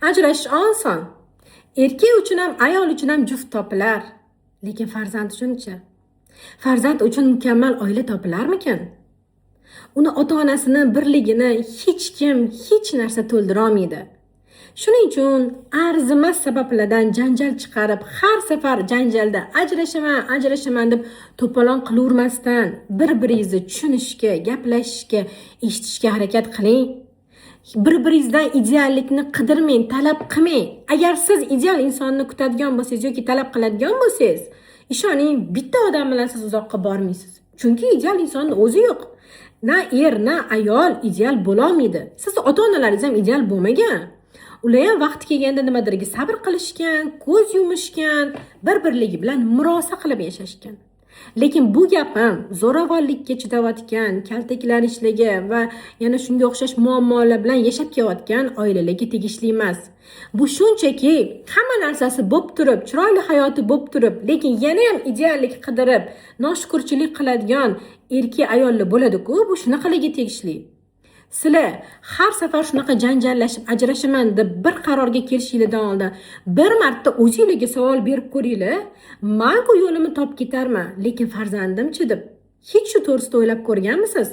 Ajrashish oson. Erkak uchun ham, ayol uchun ham juft topilar. Lekin farzand uchunchi? Farzand uchun mukammal oila topilarmikan? Uni ota-onasini birligini hech kim hech narsa to'ldira olmaydi. Shuning uchun arzimas sabablardan janjal chiqarib, har safar janjalda ajrashaman, ajrashaman deb to'polon qilavermasdan bir-biringizni tushunishga, gaplashishga, eshitishga harakat qiling. Bir-biringizdan ideallikni qidirmang, talab qilmang. Agar siz ideal insonni kutadigan bo'lsangiz yoki talab qiladigan bo'lsangiz, ishoning, bitta odam bilan siz uzoqqa bormaysiz. Chunki ideal insonni o'zi yo'q. Na er, na ayol ideal bo'lolmaydi. Siz ota-onalaringiz ham ideal bo'lmagan. Ular ham vaqti kelganda nimadirga sabr qilishgan, ko'z yumishgan, bir-birligi bilan murosa qilib yashashgan. Lekin bu gapim zo'ravonlikka chidayotgan, kaltaklanishlarga va yana shunga o'xshash muammolar bilan yashab kelayotgan oilalarga tegishli emas. Bu shunchaki hamma narsasi bo'lib turib, chiroyli hayoti bo'lib turib, lekin yana ham ideallik qidirib, noshukurchilik qiladigan erkak ayollar bo'ladi-ku, bu shunaqalarga tegishli. Sizlar har safar shunaqa janjallashib ajrashaman deb bir qarorga kelishinglardan oldin bir marta o'zinglarga savol berib ko'ringlar. Man-ku yo'limni topib ketarman, lekin farzandimchi deb hech shu to'g'risida o'ylab ko'rganmisiz?